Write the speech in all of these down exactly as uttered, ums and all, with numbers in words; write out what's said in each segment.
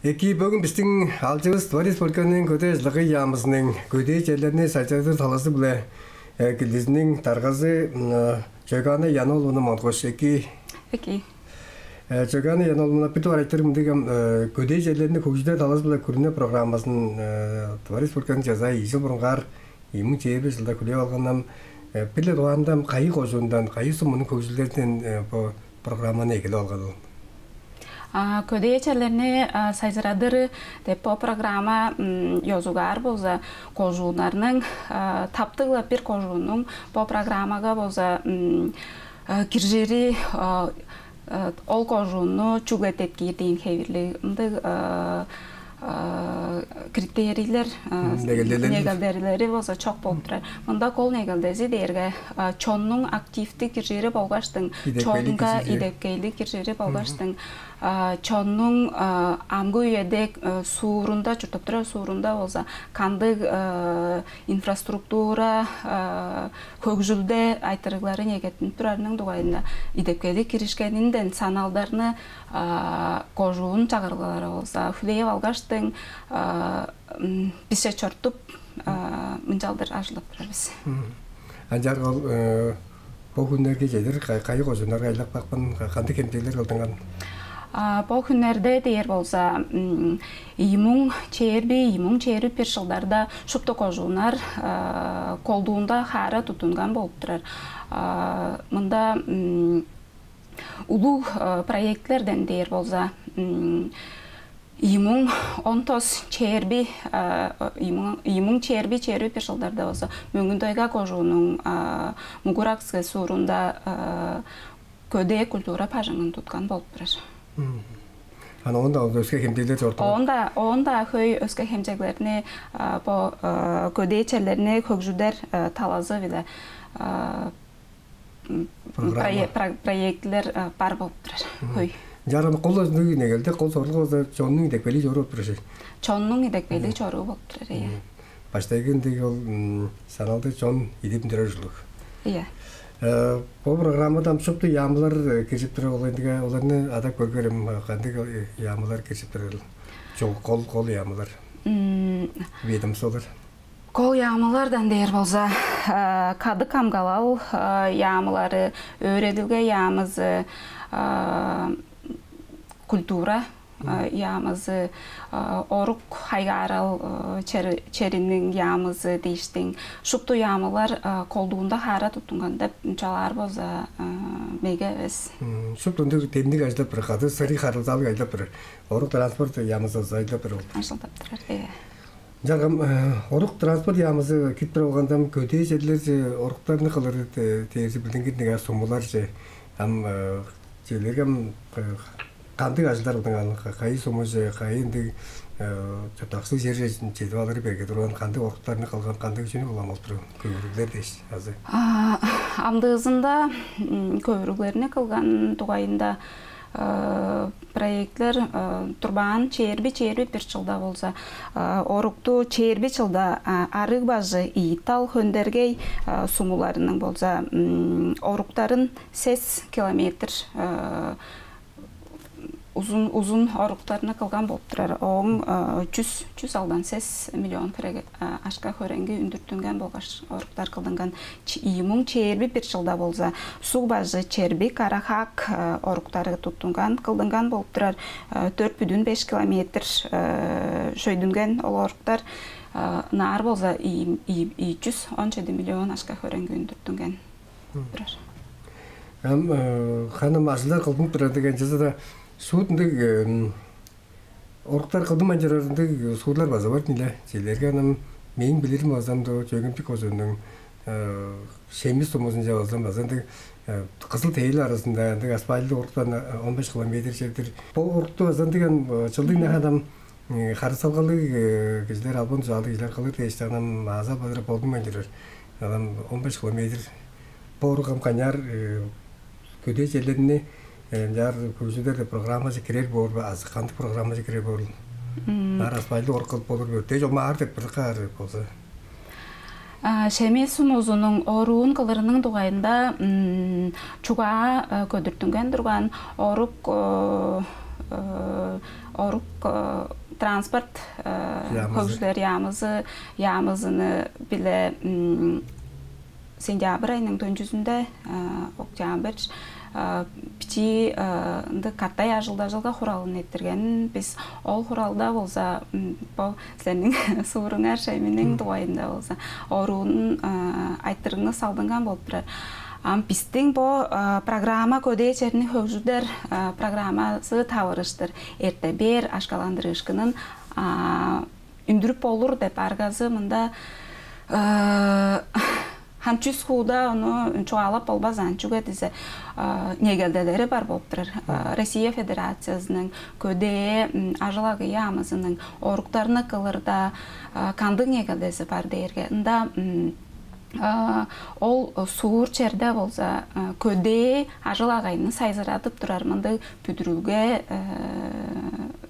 Эки, бөгүн бистиң аалчывыс Тыва Республиканың Көдээ ажыл-агый яамызының көдээ черлерни сайзырадыр талазы-биле килдизиниң даргазы Чойгана Яна-ооловна Монгуш. Эки. Эки. Чойгана Яна-ооловна, бир дугаар айтырыг мындыг: көдээ черлерни хөгжүдер талазы-биле күрүне программазын Тыва Республиканың чазаа ийи чыл бурунгаар ийи муң чээрби чылда хүлээп алган. Ам бир-ле дугаарында ам кайы кожуундан, кайы сумунуң хөгжүлдерден бо программаны эгелеп алган ол? Көдээ черлерни сайзырадыр деп бо программа ёзугаар болза, кожууннарның, таптыг-ла бир кожууннуң бо программага болза киржири, ол кожуунну чүгле деткиир дээн хевирлиг ындыг критерийлер, негелделери болза чок болуп турар. Мында кол негелдези дээрге чоннуң активдиг киржири болгаштың, чонга идепкейлиг киржири болгаштың, чоннуң амгы үеде суурунда, чурттап турар суурунда болза кандыг инфраструктура, хөгжүлде айтырыглары негеттинип турарының дугайында идепкейлиг киришкенинден саналдарны кожуун чагыргалары болза хүлээп алгаштың, бисче чорудуп, мынчалдыр ажылдап турар бис. Ынчаарга ол бо хүннерге чедир кайы кожууннарга ажылдап каапкан, кандыг хемчеглер кылдынган? Бо хүннерде дээр болза, ийи муң чээрби, ийи муң чээрби бир чылдарда шупту кожууннар колдуунда хаара туттунган болуп турар. Мында улуг проектилерден дээр болза, ийи муң он тос, чээрби, ийи муң чээрби, чээрби бир чылдарда болза Мөңгүн-Тайга кожууннуң Мугуракская суурунда көдээ культура бажыңын туткан болуп турар. Ана оон-даа өске хемчеглер чорду. Оон-даа, оон-даа хөй өске хемчеглерни, бо көдээ черлерни хөгжүдер талазы-биле проектилер бар болуп турар. Хөй. Чарам кол өзүнүң негелде кол сорлуг болза чоннуң идепкейлиг чоруу болуп турар. Чоннуң идепкейлиг чоруу болуп турар, ийе. Баштайгы ындыг ол саналды чон идип турар ужурлуг. Ийе. Бо программада ам шупту яамылар киржип турар, ол ындыга оларны адап көргерем, кандыг яамылар киржип турар? Чогу кол кол яамылар. Ведомстволар. Кол яамылардан дээр болза, кадык камгалал яамылары, өөредилге яамызы, культура яамызы, орук хайгаарал чериниң яамызы дээштиң, шупту яамылар колдуунда хаара туттунган деп чугаалаар болза меге эвес. Шупту ындыг демниг ажылдап бир, кады сырый харылзаалыг ажылдап бир, орук транспорт яамызы ажылдап бир ол. Ажылдап турар, ээ. Ынчаарга ам орук транспорт яамызы кирип турар болганда, ам көдээ черлерже оруктарны кылыры дээрзи билдингир, ынчаарга сумуларже ам черлерге ам кандыг ажылдар кылдыңар, кайы сумуже, кайы ындыг чурттакчы черже чедип алыры берге турган, кандыг оруктарны кылган, кандыг чүнү кылган болуп турган, көвүрүглер дээш азы? Амдыызында көвүрүглерни кылган дугайында проектлер турбаан чээрби, чээрби бир чылда болза, орукту чээрби чылда Арыг-Бажы, Ийи-Тал, Хөндергей сумуларының болза оруктарын сес километр узун, узун оруктарны кылган болуп турар. Ооң чүс, чүс алдан сес миллион хире ашка-хөреңги үндүртүнген болгаш оруктар кылдынган. Ийи муң чээрби бир чылда болза Суг-Бажы, Чербик, Кара-Хаак оруктары туттунган, кылдынган болуп турар. Дөрт бүдүн беш километр шөйдүнген ол оруктар. Ынаар болза ийи, ийи, ийи чүс он чеди миллион ашка-хөреңги үндүртүнген турар. Ам ханым ажылдар кылдынып турар деген чызыда, шуут ындыг оруктар кылдынмайн чоруур ындыг суурлар база бар ийин але. Чижээлээрге, ам мээң билирим база ам Чөөн-Хемчик кожууннуң Шеми сумузунче база, база ындыг Кызыл-Тей аразында ындыг асфальтылыг оруктан он беш километр чедир. Бо орукту база ындыг ам чылдың нахадан харыысалгалыг кижилер, албан-дужаалдыг кижилер кылыр дээш, ам аазап-бадырап болдунмайн чоруур. Ам он беш километр. Бо орук ам канчаар, көдээ черлерни ынчаар хөгжүдер деп программаже кирер боор бе, азы кандыг программаже кирер боор? Ынаар асфальтылыг орук кылып болур бе? Дээш ол маар деп бир каар болза. Шеми сумузунуң оруун кылырының дугайында чугаа көдүртүнген турган, орук э, орук, э, транспорт, э, Яамызы. Хөгжүлер яамызы, яамызыны биле, м, сентябрь айының төнчүзүнде, э, октябрь, э, бичии, э, ындыг катай ажылдажылга хуралын эрттирген бис. Ол хуралда болза, м, бо силерниң сууруңар, Шеминиң дугайында болза, оруунуң, э, айтырыгны салдынган болуп турар. Ам бистиң бо, э, программа, көдээ черни хөгжүдер, э, программазы таварыштыр эрте бээр акшаландырыышкынын, а, үндүрүп болур деп аргазы мында, э, хан чүс хууда ону чугаалап болбас аан, чүге дизе, э, негелделери бар болуп турар. Э, Россия Федерациязының көдээ, м, ажыл-агый яамызының оруктарны кылырда, э, кандыг негелдези бар дээрге, ында, м, э, ол суур черде болза, э, көдээ ажыл-агыйны сайзырадып турар мындыг бүдүрүлге, э,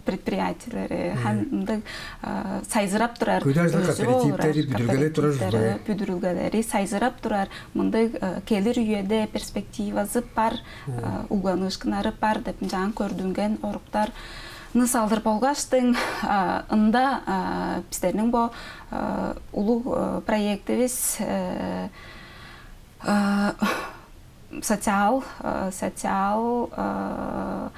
предприятиелери, хан мындыг, э, сайзырап турар көдээ ажыл кооперативтери, бүдүрүлгелери турар ужурлуг. Бүдүрүлгелери сайзырап турар мындыг, э, келир үеде перспективазы бар, э, угланыышкыннары бар деп ынчаан көрдүнген оруктарны салдыр болгаштың, э, ында, э, бистерниң бо, э, улуг, э, проективис, э, э, социал, э, социал, э,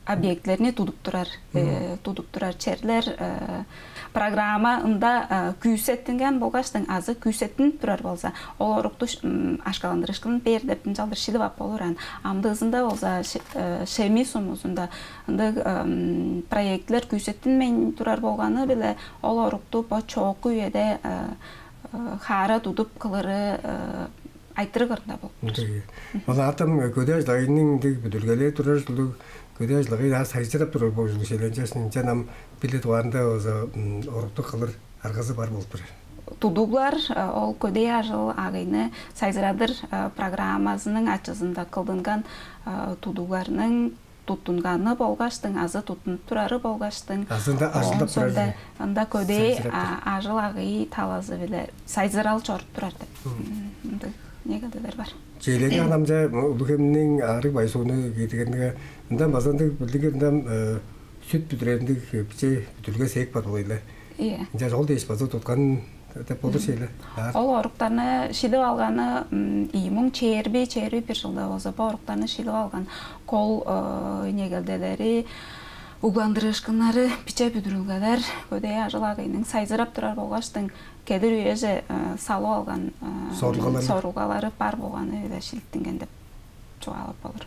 объектилерни тудуп турар, э, тудуп турар черлер, э, программа ында, э, күүсеттинген болгаштың азы күүсеттинип турар болза, ол орукту ш-, м, акшаландырыышкын бээр деп ынчалдыр шилип ап болур аан. Амдыызында болза Ше-, э, Шеми сумузунда ындыг, эм, проектилер күүсеттинмейн турар болганы-биле ол орукту бо чоокку үеде, э, э, хаара тудуп кылыры, э, айтырыг кырында болуп турар. Ындыг. Ол аатам, э, көдээ ажыл-агыйның ындыг бүдүрүлгелери турар ужурлуг, көдээ ажыл-агый-даа сайзырап турар бо ужурлуг шеленчээшин, ынчан ам бир-ле дугаарында болза, м, орукту кылыр аргазы бар болуп турар. Тудуглар, э, ол көдээ ажыл-агыйны сайзырадыр, э, программазының ачызында кылдынган, э, тудугларның туттунганы болгаштың, азы туттунуп турары болгаштың. Азы ында ажылдап турар. Ында көдээ, сайзырап турар, а, ажыл-агый талазы-биле сайзырал чоруп турар деп. М, ындыг негелделер бар. Чээлери анамча Улуг-Хемниң Аарыг-Бай сууну кииргенге, ындан база ындыг билдингир, ындан, э, сүт бүдүрер ындыг, э, биче бүдүрүлге-цех бар болгай-ла. Ийе. Ынча ол дээш база туткан деп болур шейле. Ол оруктарны шилип алганы, м, ийи муң чээрби, чээрби бир чылда болза, бо оруктарны шилип алган кол, э, негелделери, угландырыышкыннары, биче бүдүрүлгелер, көдээ ажыл-агыйның сайзырап турар болгаштың, келир үеже, э, салып алган, э, сорулгалары бар болганы-биле шилиттинген деп чугаалап болур.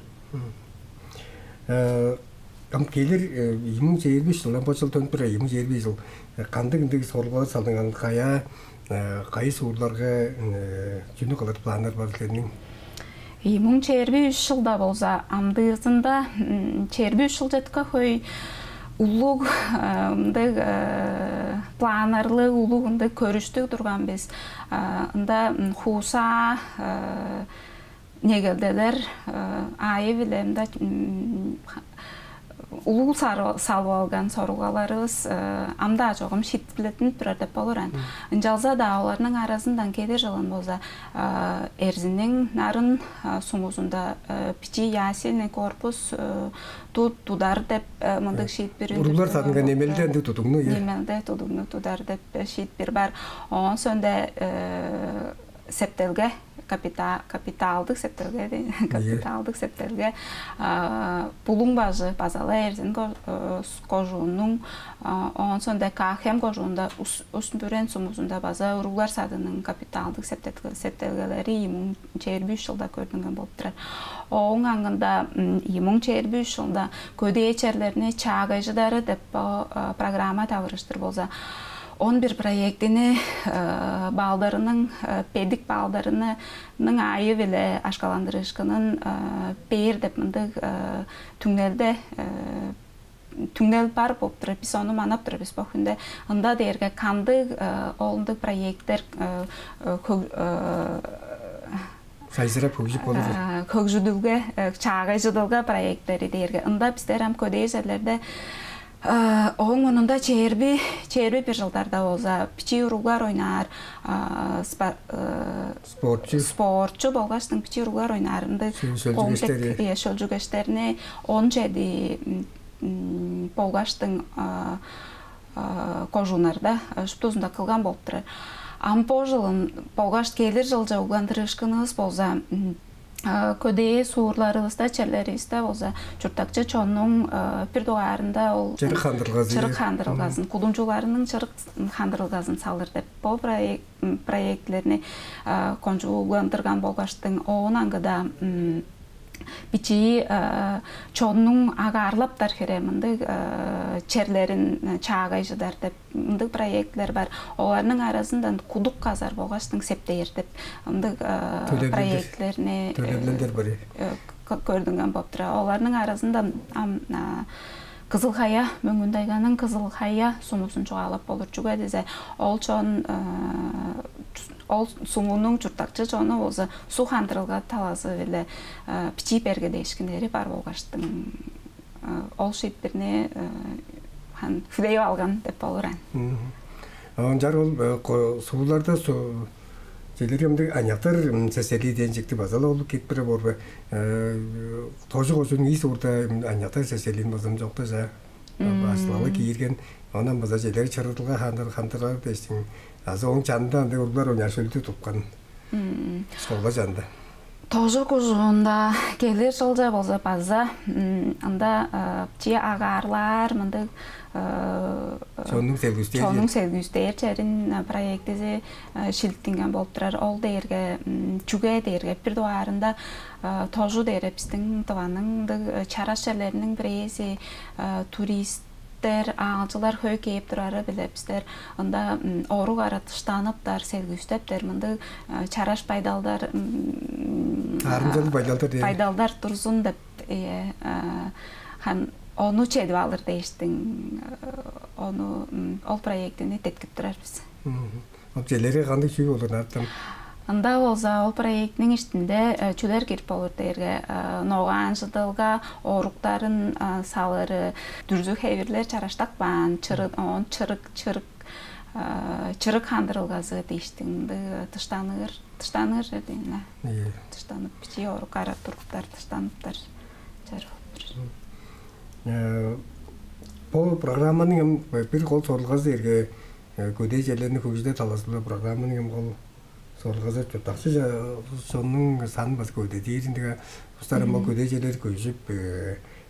Э, ам келир, э, ийи муң чээрби үш чыл, ам бо чыл төнүп турар, ийи муң чээрби чыл, э, кандыг ындыг сорулгалар салдынган, каяа, э, кайы суурларга, э, чүнү кылыр планнар бар силерниң? Ийи муң чээрби үш чылда болза, амдыызында, м, чээрби үш чыл четке хөй улуг, э, ындыг, э, планнарлыг, улуг ындыг көрүштүг турган бис. Э, ында, м, хуусаа, э, негелделер, э, аайы-биле ында, м, ха-, улуг сару-, салып алган сорулгаларывыс, э, ам-даа чогум шиитпирлеттинип турар деп болур аан. Ынчалза-даа оларның аразындан келир чылын болза, э, Эрзинниң Нарын, э, сумузунда, э, бичии ясельный корпус, э, ту-, тудар деп, э, мындыг шиитпир. Уруглар садынга немелде ындыг тудугну, ийе. Немелде тудугну тудар деп, э, шиитпир бар. Оон соонда, э, септелге, капита-, капиталдыг септелге дей-, капиталдыг септелге, а, Булуң-Бажы, база-ла Эрзин ко-, э, с-, кожууннуң, а, оон соонда Каа-Хем кожуунда Ус-, Ус-Бүрен сумузунда база уруглар садының капиталдыг септелге-, септелгелери ийи муң чээрби үш чылда көрдүнген болуп турар. Ооң аңында, м, ийи муң чээрби үш чылда көдээ черлерни чаагайжыдары деп, о, э, программа таварыштыр болза, он бир проектини, э, балдарының, э, бедик балдарының аайы-биле акшаландырыышкынын, э, бээр деп мындыг, э, түңнелде, э, түңнел бар болуп турар. Бис ону манап турар бис бо хүнде. Ында дээрге кандыг, э, ол ындыг проекттер, э, э, хө-, э, сайзырап хөгжүп болур. Э, хөгжүдүлге, э, чаагайжыдылга проекттери дээрге. Ында бистер ам көдээ черлерде, э, ооң мурнунда чээрби, чээрби бир чылдарда болза, бичии уруглар ойнаар, а, спа-, э, спортчу. Спортчу болгаштың бичии уруглар ойнаар. Ында шөл-, шөлчүгештер, комплекс, э, шөлчүгештерни он чеди, м, болгаштың кожууннарда шуптузунда кылган болуп турар. Ам бо жылын болгаш келир жылча угландырыышкынывыс болза көдээ суурларывыста, черлеривисте болза чурттакчы чоннуң бир дугаарында ол чырык хандырылгазы, чырык хандырылгазын, кудумчуларының чырык хандырылгазын салыр деп бо проект проектилерни кончугландырган болгаштың, оон аңгыда бичии чоннуң агаарлаптар хире мындыг черлерин чаагайжыдар деп мындыг проектилер бар. Оларның аразындан кудук казар болгаштың септээр деп мындыг проектилерни төлевлендер бар. Көрдүнген болуп турар. Оларның аразындан ам Кызыл-Хая, Мөңгүн-Тайганың Кызыл-Хая сумузун чугаалап болур. Чүге дизе ол чон ол сумунуң чурттакчы чону болза суг хандырылга талазы-биле бичии бергедээшкиннери бар болгаштың, ол шиитпирни хан хүлээп алган деп болур аан. Ынчаар ол сууларда су чилер эмдик аныяктар сесели дээн чекти база-ла ол кетпире борбай. Тожу кожунуң ийи суурда аныяктар сеселин базам чокта чаа баштылалы киирген, онан база чилер чырыдылга хандыр хандырар дээштиң. Азы оң чанында андай уруглар оняр шөлдү тупкан школа чанында. Тожу кужуунда келир жылча болза база ында чи агаарлаар мындыг чоннуң селгүстээр чоннуң селгүстээр черин проектизи шилиттинген болуп турар. Ол дээрге чүге дээрге бир дугаарында тожу дээрге биздин Тываның мындыг чараш черлериниң бирээзи. Туристтер, аалчылар хөй кээп турары биле бистер ында орук ара дыштаныптар, селгүүстептер мындыг чараш байдалдар, аарымчалыг байдалдар дээр. Байдалдар турзун деп, хан ону чедип алыр дээштиң, ону ол проектини деткип турар бис. Ол челери кандай чүү болур нартан? Ында болза ол проектиниң иштинде чүлер кирип болур дээрге, ногаанчыдылга оруктарын салыры, дүрзү хевирлер чараштак баан, чырык, оон чырык, чырык, чырык хандырылгазы дээштиң, ындыг тыштаныыр, тыштаныыр чер дейн. Тыштанып бичии орук ара туруптар, тыштаныптар чер болуп тур. Бу программаның эм бир кол сорулгазы эрге көдээ черлерни хөгжүдер талазы-биле программаның эм кол сорулгазы чурттакчы чоннуң санын база көдедир. Ындыга устар эм ол көдээ черлер көжүп,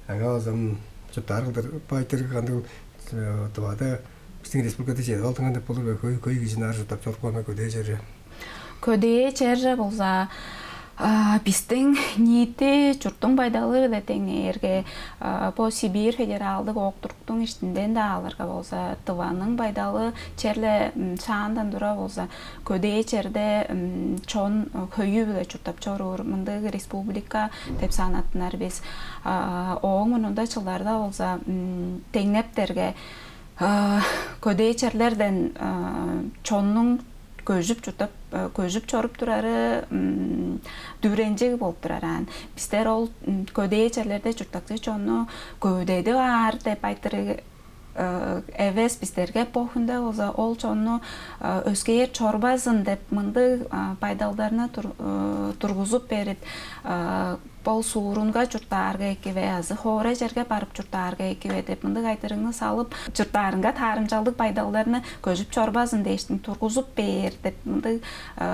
аңаа базам чурттаар кылдыр байтыр кандыг Тывада биздин республикада чедип алдынган деп болур бе? Хөй, хөй кижини аар чурттап чорупкан көдээ чери. Көдээ черже болза, бистиң ниити чурттуң байдалы-биле деңнээрге, бо Сибирь федералдык округтуң иштинден-даа алырга болза, Тываның байдалы черле шаандан тура болза, көдээ черде чон хөйү-биле чурттап чоруур мындыг республика деп санаттынар бис. Ооң мурнунда чылдарда болза, деңнептерге көдээ черлерден чоннуң көжүп чурттап, көжүп чоруп турары дүвүренчиг болуп турар аан. Бистер ол көдээ черлерде чурттакчы чонну көвүдедип аар деп айтырыг эвес, бистерге бо хүнде болза ол чонну өскээр чорбазын деп мындыг байдалдарны тургузуп берип, ол суурунга чурттаарга эки бе азы хоорай черге барып чурттаарга эки бе деп мындыг айтырыгны салып, чурттаарынга таарымчалдыг байдалдарны көжүп чорбазын дээштиң тургузуп бээр деп мындыг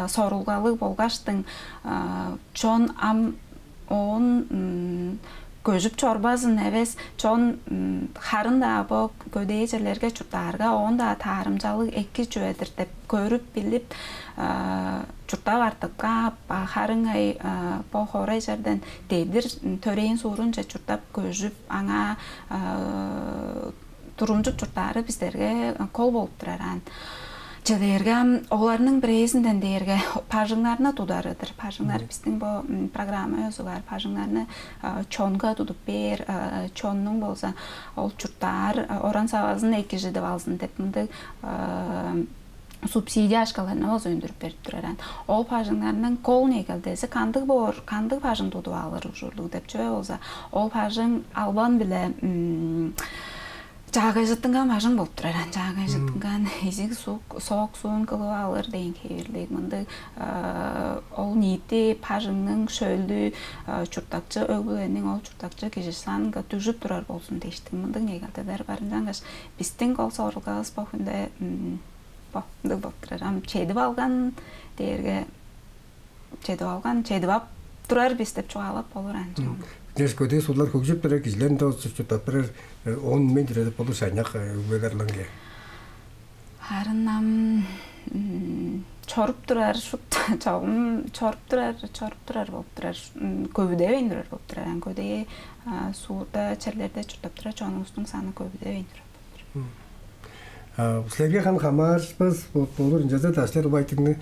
сорулгалыг болгаштың, чон ам оон көжүп чорбазын эвес, чон харын-даа бо көдээ черлерге чурттаарга оон-даа таарымчалыг эки чүве-дир деп көрүп билип, чурттап артып каап, харыңай бо хоорай черден дедир төрээн суурунче чурттап көжүп, аңаа турумчуп чурттаары бистерге кол болуп турар аан. Че дээрге ам оларның бирээзинден дээрге бажыңнарны тударыдыр. Бажыңнар бистиң бо программа ёзугаар бажыңнарны чонга тудуп бээр, чоннуң болза ол чурттаар оран савазын экижидип алзын деп мындыг субсидия ашкаларны болза өндүрүп берип турар аан. Ол бажыңнарның кол негелдези кандыг боор, кандыг бажың тудуп алыр ужурлуг деп чүве болза, ол бажың албан-биле чаагайжыттынган бажың болуп турар. Чаагайжыттынган изиг суг, соок суун кылып алыр дээн хевирлиг. Мындыг ол ниити бажыңның шөлдү чурттакчы өг-бүлениң ол чурттакчы кижи санынга дүжүп турар болзун дээштиг мындыг негелделер бар. Ынчангаш бистиң кол сорулгавыс бо хүнде бо мындыг болуп турар. Ам чедип алган дээрге чедип алган, чедип ап турар бис деп чугаалап болур анча. Дээш көдээ суулар хөгжүп турар, кижилер ында чурттап турар, он мен чүрү деп болур шайнак үбелер лаңге. Харын ам чоруп турар шут чогум чоруп турар, чоруп турар болуп турар. Көбүдевейн турар болуп турар. Көдээ суурда черлерде чурттап турар чонувустуң саны көбүдевейн турар болуп турар. Силерге хам хамаарышпас болур, ынчалза даштар убайтыгны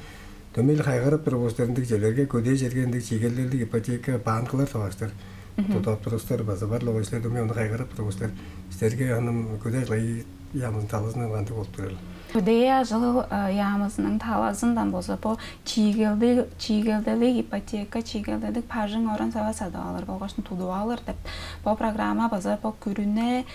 дөмей хайгарап туруп, остарындыг черлерге көдээ черге ындыг чиигелделдиг ипотека, банкылар таваштар тудуп туруптар база бар логочлар дөмей ону хайгарап туруптар. Силерге аным көдээ ажыл яамызын талазынан кандыг болуп турар? Көдээ ажыл яамызының талазындан болза бо чиигелдиг чиигелделиг ипотека, чиигелделдиг бажың оран сава садып алыр болгаш тудуп алыр деп бо программа база бо күрүне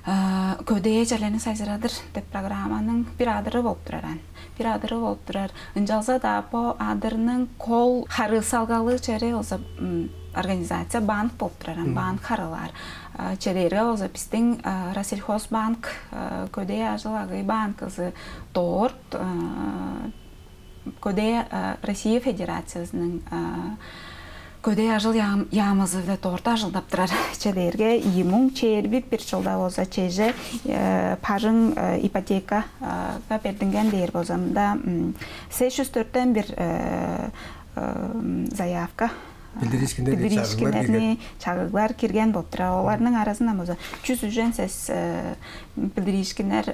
көдээ черлерни сайзырадыр деп программаның бир адыры болуп турар аан. Бир адыры болуп турар. Ынчалза-даа бо адырның кол харыысалгалыг чери болза организация банк болуп турар аан. Банк харылаар. Чедээрге болза биздин Россельхозбанк, көдээ ажыл агый банкызы дорт көдээ Россия Федерациясының көдээ ажыл яамызы-биле дорт ажылдап турар. Чедээрге ийи муң чээрби бир чылда болза чеже пажың ипотекага бердинген дээр болза мында сес жүз дөрттен бир заявка билдиришкиннерни чагыглар кирген болуп турар. Оларның аразында болза чүс үжен сес билдиришкиннер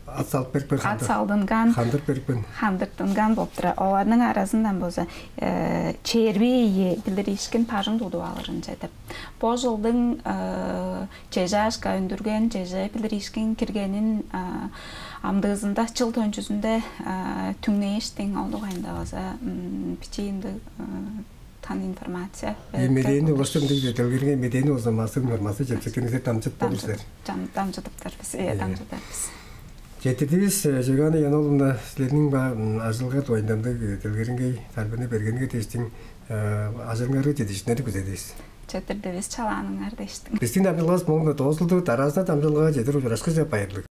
ат салып берип ат салдынган хандырып берип хандыртынган болуп турар. Оларның аразындан болза чээрби ийи билдиришкин бажың тудуп алырынча деп бо жылдың чежаашка үндүрген чеже билдиришкин киргенин амдыызында чыл төнчүзүндө түңнээштиң ол дугайында база бичии ындыг тан информация. Медени улаштырымдыг делгерген медени болза мастер информация жепсеккенинге дамчыт болур силер. Дамчыдыптар бис, э, дамчыдар бис. Жетирдивис Жегана Яновна силерниң ба ажылга дугайындандыг делгерингей тарбыны бергенге тештиң ажылыңарга жетишиннерди күзедивис. Четирдивис чалааныңар дештиң. Биздин дамчылгабыз муңда доозулду. Дараазында дамчылгага жетир ужурашкыже байырлыг.